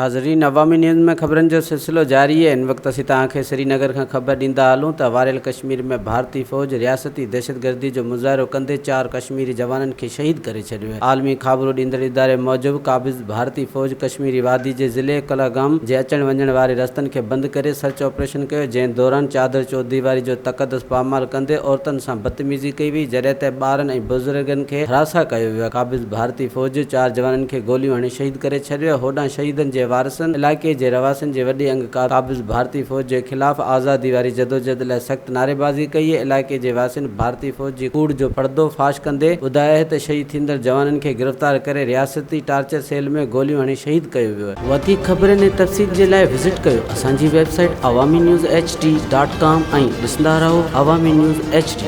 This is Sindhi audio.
ناظرين عوامي نيوز ۾ خبرن جو سلسلو جاري آهي هن وقت اسين توهان کي سرينگر کان خبر ڏيندا هلون ته واريل ڪشمير ۾ ڀارتي فوج رياستي دهشتگردي جو مظاهرو ڪندي چار ڪشميري جوانن کي شهيد ڪري ڇڏيو آهي عالمي خابرو ڏيندڙ اداري موجب قابض ڀارتي فوج ڪشميري وادي جي ضلعي ڪلگام جي اچڻ وڃڻ واري رستن کي بند ڪري سرچ آپريشن ڪيو جنهن دوران چادر چوديواري جو تقدس پامال ڪندي عورتن سان بدتميزي ڪئي وئي جڏهن ته ٻارن ۽ بزرگن کي هراسان ڪيو ويو آهي قابض ڀارتي فوج چار جوانن کي گوليون هڻي شهيد ڪري ڇڏيو. هوڏانهن شهيدن جي وارثن، علائقي جي رهواسين جي وڏي انگ قابض ڀارتي فوج جي خلاف آزادي واري جدوجهد لاء سخت نعريبازي ڪئي. علائقي جي واسين ڀارتي فوج جي ڪوڙ جو پردو فاش ڪندي ٻڌايو آهي ته شهيد ٿيندڙ جوانن کي گرفتار ڪري رياستي ٽارچر سيل ۾ گوليون هڻي شهيد ڪيو ويو. وڌيڪ خبرن ۽ تفصيل جي لاء وزٽ ڪيو اسان جي website Awami news H D dot com ۽ ڏسندا رهو عوامي نيوز ايڇ ڊي.